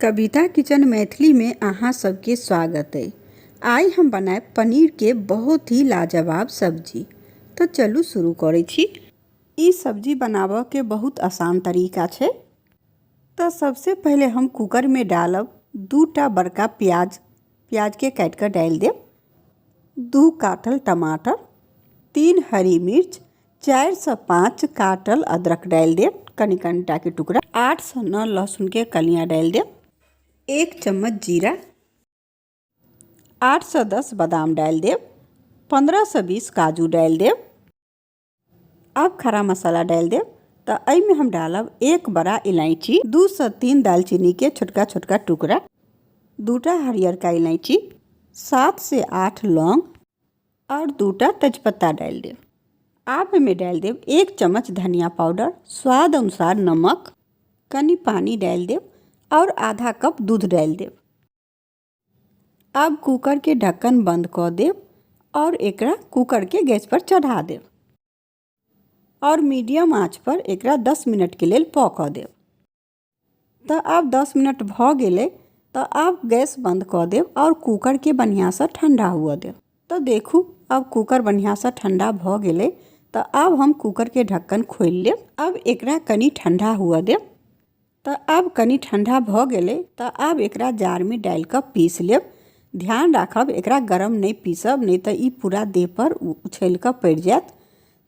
कविता kitchen मैथिलीमे अहाँ सबके स्वागत अइ। आइ हम बनायब पनीरके बहुत ही लाजवाब सब्जी। तऽ चलू शुरू करै छी। ई सब्जी बनाबऽके बहुत आसान तरीका छै। तऽ सबसे पहिले हम कूकरमे डालब 2टा बड़का प्याज, प्याजके काटि कऽ डालि देब, 2 काटल टमाटर, 3 हरी मिर्च, 4 सँ 5 काटल अदरक डालि देब कनि कनिटाके टुकड़ा, 8 सँ 9 लहसुनके कलियाँ डालि देब, 1 चम्मच जीरा, 8 सँ 10 बादाम डालि देब, 15 सँ 20 काजू डालि देब। आब खड़ा मसाला डालि देब। तऽ एहिमे हम डालब 1 बड़ा इलायची, 2 सँ 3 दालचीनीके छोटका छोटका टुकड़ा, 2टा हरियरका इलायची, 7 से 8 लौंग आओर 2टा तेजपत्ता डालि देब। आब एहिमे डालि देब 1 चम्मच धनिया पाउडर, स्वाद अनुसार नमक, कनि पानि डालि देब आओर आधा कप दूध डालि देब। आब कूकरके ढक्कन बंद कऽ देब आओर एकरा कूकरके गैस पर चढ़ा देब आओर मीडियम आँच पर एकरा 10 मिनटके लेल पकऽ देब। तऽ आब 10 मिनट भऽ गेलै, तऽ आब गैस बंद कऽ देब आओर कूकरके बढ़िआँसँ ठण्डा हुअ देब। तऽ देखू, आब कूकर बढ़िआँसँ ठण्डा भऽ गेलै। तऽ आब हम कूकरके ढक्कन खोलि लेब। आब एकरा कनि ठण्डा हुअ देब। तऽ आब कनि ठण्डा भऽ गेलै, तऽ आब एकरा जारमे डालि कऽ पीस लेब। ध्यान राखब, एकरा गरम नहि पीसब, नहि तऽ ई पूरा देहपर उछलि कऽ पड़ि जायत।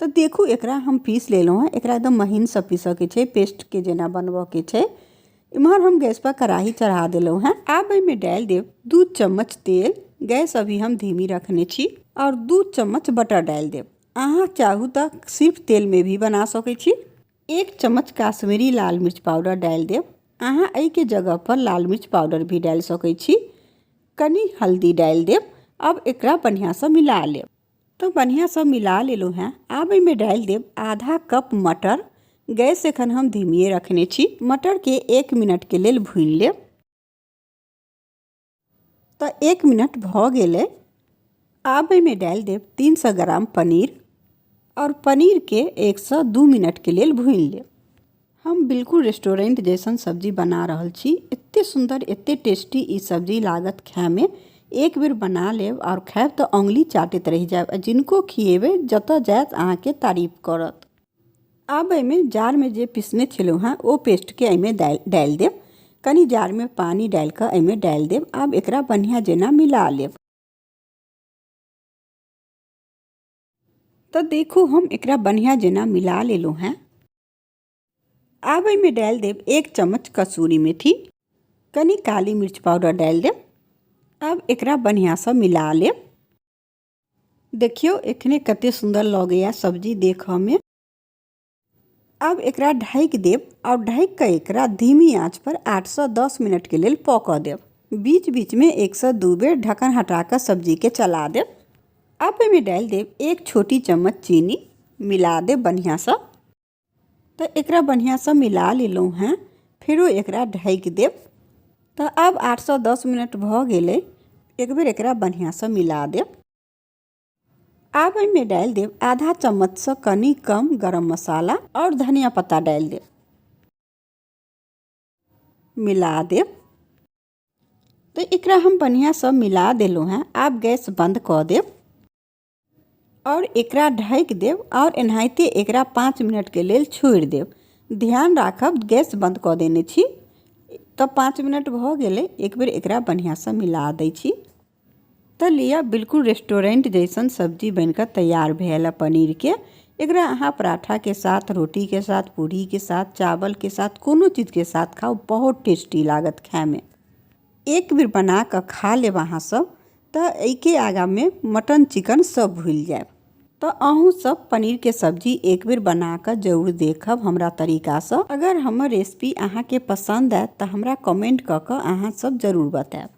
तऽ देखू, एकरा हम पीस लेलहुँ हँ। एकरा एकदम महीनसँ पीसऽके छै, पेस्टके जेना बनबऽके छै। इम्हर हम गैसपर कड़ाही चढ़ा देलहुँ हँ। आब एहिमे डालि देब 2 चम्मच तेल। गैस अभी हम धीमी रखने छी। आओर 2 चम्मच बटर डालि देब। अहाँ चाहू तऽ सिर्फ तेलमे भी बना सकै छी। 1 चम्मच काश्मीरी लाल मिर्च पाउडर डालि देब। अहाँ एहिके जगहपर लाल मिर्च पाउडर भी डालि सकै छी। कनि हल्दी डालि देब। आब एकरा बढ़िआँसँ मिला लेब। तऽ बढ़िआँसँ मिला लेलहुँ हेँ। आब एहिमे डालि देब आधा कप मटर। गैस एखन हम धीमिए रखने छी। मटरके 1 मिनटके लेल भूनि लेब। तऽ 1 मिनट भऽ गेलै। आब एहिमे डालि देब 300 ग्राम पनीर आओर पनीरके 1 सँ 2 मिनटके लेल भूनि लेब। हम बिल्कुल रेस्टोरेंट जैसन सब्जी बना रहल छी। एते सुन्दर, एते टेस्टी ई सब्जी लागत खायमे। एक बेर बना लेब आओर खायब तऽ अङ्गुली चाटैत रहि जायब आ जिनको खिएबै, जतऽ जायत अहाँके तारीफ करत। आब एहिमे जारमे जे पिसने छलहुँ हेँ, ओ पेस्टके एहिमे डालि देब। कनि जारमे पानि डालि कऽ एहिमे डालि देब। आब एकरा बढ़िआँ जेना मिला लेब। तऽ देखू, हम एकरा बढ़िआँ जेना मिला लेलहुँ हेँ। आब एहिमे डालि देब 1 चम्मच कसूरी मेथी, कनि काली मिर्च पाउडर डालि देब। आब एकरा बढ़िआँसँ मिला लेब। देखियौ, एखने कते सुन्दर लगैया सब्जी देखऽमे। आब एकरा ढकि देब आओर ढकि कऽ एकरा धीमी आँच पर 8 सँ 10 मिनटके लेल पकऽ देब। बीच बीचमे 1 सँ 2 बेर ढक्कन हटा कऽ सब्जीके चला देब। आब एहिमे डालि देब 1 छोटी चम्मच चीनी। मिला देब बढ़िआँसँ। तऽ एकरा बढ़िआँसँ मिला लेलहुँ हेँ। फेरो एकरा ढकि देब। तऽ आब 8 सँ 10 मिनट भऽ गेलै। एक बेर एकरा बढ़िआँसँ मिला देब। आब एहिमे डालि देब आधा चम्मचसँ कनि कम गरम मसाला आओर धनिया पत्ता डालि देब। मिला देब। तऽ एकरा हम बढ़िआँसँ मिला देलहुँ हेँ। आब गैस बन्द कऽ देब आओर एकरा ढकि देब आओर एनाहिते एकरा 5 मिनटके लेल छोड़ि देब। ध्यान राखब, गैस बन्द कऽ देने छी। तऽ 5 मिनट भऽ गेलै। एक बेर एकरा बढ़िआँसँ मिला दै छी। तऽ लिअ, बिल्कुल रेस्टोरेंट जैसन सब्जी बनि कऽ तैयार भेल है पनीरके। एकरा अहाँ पराठाके साथ, रोटीके साथ, पूरीके साथ, चावलके साथ, कोनो चीजके साथ खाउ, बहुत टेस्टी लागत खायमे। एक बेर बना कऽ खा लेब अहाँ सब तऽ एहिके आगाँमे मटन चिकन सब भूलि जायब। तऽ अहूँ सब पनीरके सब्जी एक बेर बना कऽ जरूर देखब हमरा तरीकासँ। अगर हमर रेसिपी अहाँके पसन्द आयत तऽ हमरा कमेंट कऽ कऽ अहाँ सब जरूर बतायब।